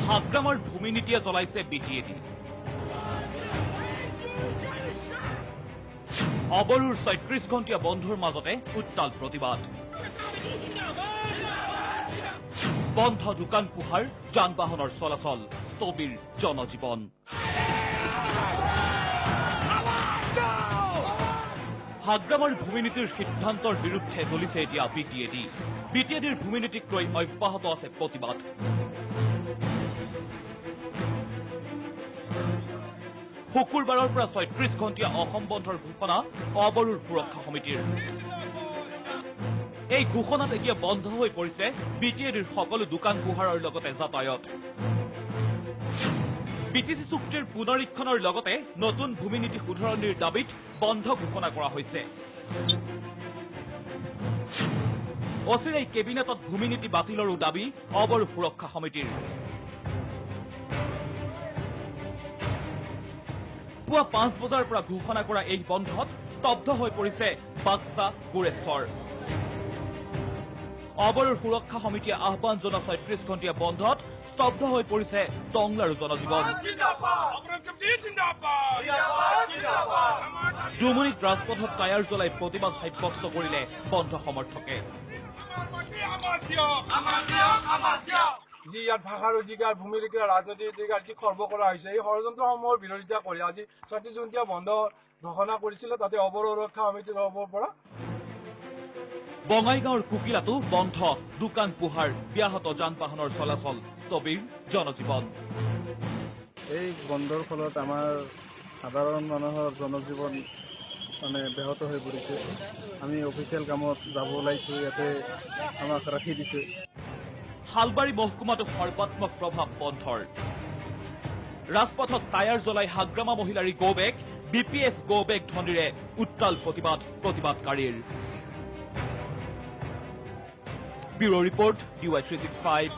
হাগ্ৰামাৰ ভূমি নীতিয়ে জ্বলাইছে বি টি এ ডি। অবৰোৰ 36 ঘণ্টীয়া বন্ধৰ মাজতে উত্তাল প্ৰতিবাদ। বন্ধ দোকান পোহাৰ, যান বাহনৰ চলাচল, স্থবিৰ জনজীৱন। হাগ্ৰামাৰ ভূমিনীতিৰ সিদ্ধান্তৰ বিৰুদ্ধে জ্বলিছে এতিয়া B T A D. B T এ ডিৰ ভূমিনীতিক লৈ অব্যাহত আছে প্ৰতিবাদ। শুকুৰবাৰৰ পৰা 36 ঘণ্টীয়া অসম বন্ধৰ ঘোষণা অবৰোৰ সুৰক্ষা সমিতিৰ। এই ঘোষণাত এতিয়া বন্ধ হৈ পৰিছে বি টি এ ডিৰ সকলো দোকান পোহাৰৰ লগতে যাতায়াত। বি টি চি চুক্তিৰ পুনৰীক্ষণৰ লগতে নতুন ভূমিনীতি শুধৰণিৰ দাবীত বন্ধ ঘোষণা কৰা হৈছে। অচিৰেই কেবিনেটত ভূমিনীতি বাতিলৰো দাবী অবৰো সুৰক্ষা সমিতিৰ। পুৱা 5 বজাৰ পৰা ঘোষণা কৰা এই বন্ধত স্তব্ধ হৈ পৰিছে বাক্সা, গোৰেশ্বৰ। অবৰোৰ সুৰক্ষা সমিতিয়ে আহ্বান জনোৱা 36 ঘণ্টীয়া বন্ধত স্তব্ধ হৈ পৰিছে টংলাৰো জনজীৱন। ডুমুনীত ৰাজপথত টায়াৰ জ্বলাই প্ৰতিবাদ সাব্যস্ত কৰিলে বন্ধ সমৰ্থকে। যি ইয়াত ভাষাৰ অধিকাৰ, ভূমিৰ অধিকাৰ, ৰাজনৈতিক অধিকাৰ যি খৰ্ব কৰা হৈছে, এই ষড়যন্ত্ৰসমূহৰ বিৰোধিতা কৰি আজি 36 ঘণ্টীয়া বন্ধ ঘোষণা কৰিছিলে। তাতে অবৰো সুৰক্ষা সমিতিৰ তৰফৰ পৰা বঙাইগাঁৱৰ কোকিলাতো বন্ধ দোকান পোহাৰ, ব্যাহত যান বাহনৰ চলাচল, স্থবিৰ জনজীৱন। এই বন্ধৰ ফলত আমাৰ সাধাৰণ মানুহৰ জনজীৱন ব্যাহত হৈ পৰিছে। আমি অফিচিয়েল কামত যাব ওলাইছোঁ, ইয়াতে আমাক ৰাখি দিছে। শালবাৰী মহকুমাতো সৰ্বাত্মক প্ৰভাৱ বন্ধৰ। ৰাজপথত টায়াৰ জ্বলাই Hagrama Mohilary go back, B P F go back ধ্বনিৰে উত্তাল প্ৰতিবাদ প্ৰতিবাদকাৰীৰ। Bureau report, D Y 365।